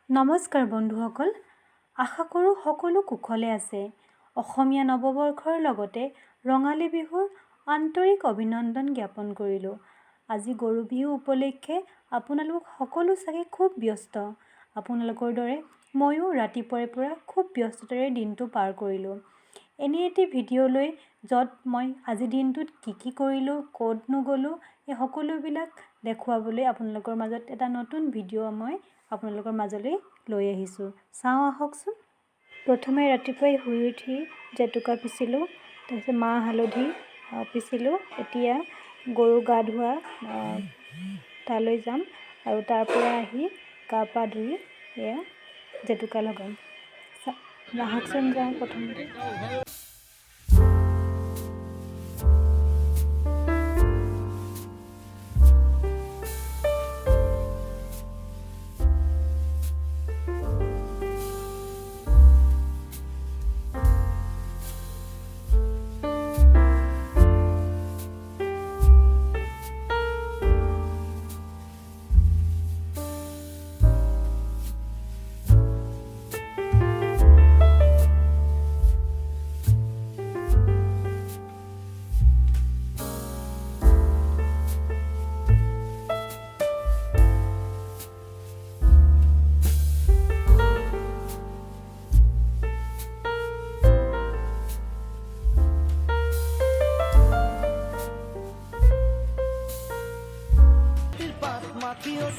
নমস্কাৰ বন্ধুসকল, আশা কৰোঁ সকলো কুশলে আছে। অসমীয়া নৱবৰ্ষৰ লগতে ৰঙালী বিহুৰ আন্তৰিক অভিনন্দন জ্ঞাপন কৰিলোঁ। আজি গৰু বিহু উপলক্ষে আপোনালোক সকলো চাগে খুব ব্যস্ত। আপোনালোকৰ দৰে ময়ো ৰাতিপুৱাৰে পৰা খুব ব্যস্ততাৰে দিনটো পাৰ কৰিলোঁ। এনে এটি ভিডিঅ' লৈ, য'ত মই আজিৰ দিনটোত কি কি কৰিলোঁ, ক'তনো গ'লোঁ, এই সকলোবিলাক দেখুৱাবলৈ আপোনালোকৰ মাজত এটা নতুন ভিডিঅ' মই আপোনালোকৰ মাজলৈ লৈ আহিছোঁ। চাওঁ আহকচোন। প্ৰথমে ৰাতিপুৱাই শুই উঠি জেতুকা পিচিলোঁ, তাৰপিছত মাহ হালধি পিচিলোঁ। এতিয়া গৰু গা ধোৱা তালৈ যাম আৰু তাৰ পৰা আহি গা পা ধুই এয়া জেতুকা লগাম। আহকচোন যাওঁ প্ৰথমতে।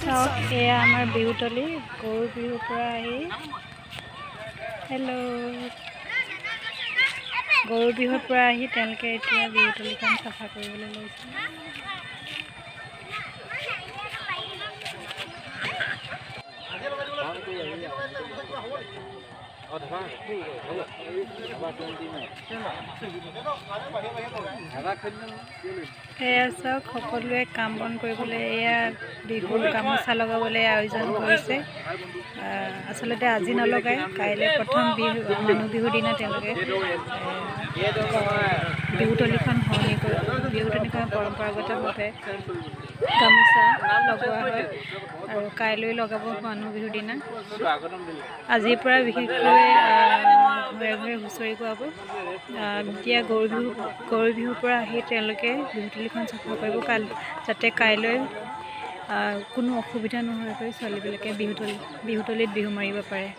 চাওক, এয়া আমাৰ বিহুতলী। গৰু বিহুৰ পৰা আহি, হেল্ল', গৰু বিহুৰ পৰা আহি তেওঁলোকে এতিয়া বিহুতলীখন চাফা কৰিবলৈ লৈছে। এয়া চাওক, সকলোৱে কাম বন কৰিবলৈ, এয়া বিহুৰ গামোচা লগাবলৈ আয়োজন কৰিছে। আচলতে আজি নলগায়, কাইলৈ প্ৰথম বিহু, মানুহ বিহুৰ দিনা তেওঁলোকে বিহুতলীখন শুৱনি কৰি, বিহুতলীখন পৰম্পৰাগতভাৱে গামোচা লগোৱা হয় আৰু কাইলৈ লগাব মানুহ বিহুৰ দিনা। আজিৰ পৰা বিশেষকৈ ঘৰে ঘৰে হুঁচৰি গোৱাব। এতিয়া গৰু বিহুৰ পৰা আহি তেওঁলোকে বিহুতলীখন চাফা কৰিব কাল, যাতে কাইলৈ কোনো অসুবিধা নোহোৱাকৈ ছোৱালীবিলাকে বিহুতলীত বিহু মাৰিব পাৰে।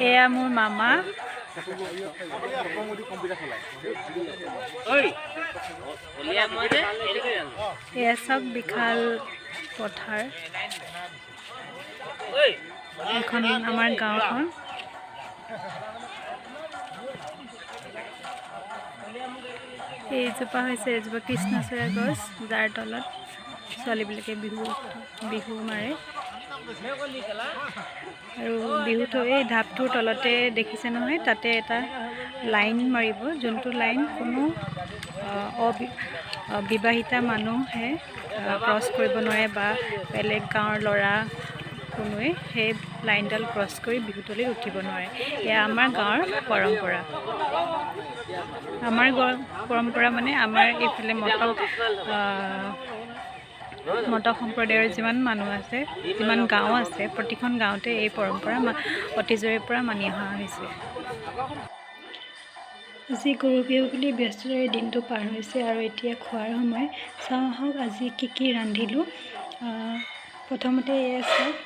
এয়া মোৰ মামা। এয়া চাওক, বিশাল পথাৰ এখন, আমাৰ গাঁওখন। এইজোপা হৈছে এজোপা কৃষ্ণচূড়া গছ, যাৰ তলত ছোৱালীবিলাকে বিহু মাৰে। আৰু বিহুটো এই ঢাপটোৰ তলতে দেখিছে নহয়, তাতে এটা লাইন মাৰিব, যোনটো লাইন কোনো অবিবাহিতা মানুহে ক্ৰছ কৰিব নোৱাৰে বা বেলেগ গাঁৱৰ ল'ৰা কোনোৱে সেই লাইনডাল ক্ৰছ কৰি বিহুতলীত উঠিব নোৱাৰে। এয়া আমাৰ গাঁৱৰ পৰম্পৰা। আমাৰ গাঁৱৰ পৰম্পৰা মানে আমাৰ এইফালে মটক সম্প্ৰদায়ৰ যিমান মানুহ আছে, যিমান গাঁও আছে, প্ৰতিখন গাঁৱতে এই পৰম্পৰা অতীজৰে পৰা মানি অহা হৈছে। আজি গৰু বিহু বুলি ব্যস্ততাৰে দিনটো পাৰ হৈছে আৰু এতিয়া খোৱাৰ সময়। চাওঁ আহক আজি কি কি ৰান্ধিলোঁ। প্ৰথমতে এয়া চাওক,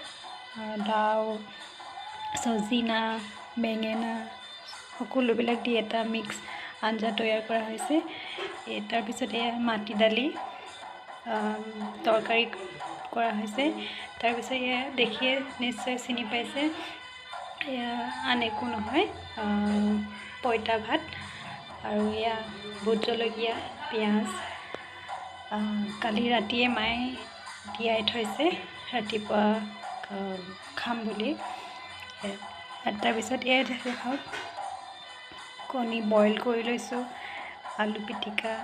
লাও, চজিনা, বেঙেনা সকলোবিলাক দি এটা মিক্স আঞ্জা তৈয়াৰ কৰা হৈছে। তাৰপিছত এয়া মাটি দালি তৰকাৰী কৰা হৈছে। তাৰপিছত এয়া দেখিয়ে নিশ্চয় চিনি পাইছে, এয়া আন একো নহয়, পঁইতা ভাত। আৰু এয়া ভোট জলকীয়া, পিঁয়াজ কালি ৰাতিয়ে মায়ে তিয়াই থৈছে, ৰাতিপুৱা খাম বুলি। তাৰপিছত এয়া দেখাওক, কণী বইল কৰি লৈছোঁ, আলু পিটিকা,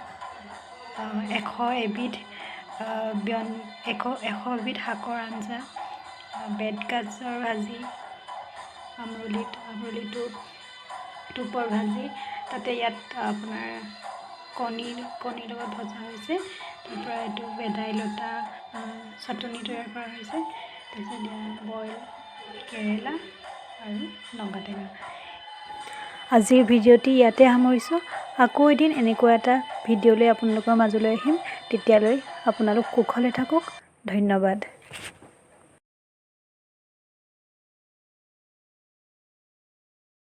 101বিধ 101বিধ শাকৰ আঞ্জা, বেতগাজৰ ভাজি, আমৰলিটো টোপৰ ভাজি, তাতে ইয়াত আপোনাৰ কণীৰ লগত ভজা হৈছে। তাৰপৰা এইটো ভেদাইলতা চাটনি তৈয়াৰ কৰা হৈছে। তাৰপিছত বইল কেৰেলা আৰু নগা টেঙা। আজিৰ ভিডিঅ'টি ইয়াতে সামৰিছোঁ। আকৌ এদিন এনেকুৱা এটা ভিডিঅ' লৈ আপোনালোকৰ মাজলৈ আহিম। তেতিয়ালৈ আপোনালোক কুশলে থাকক। ধন্যবাদ।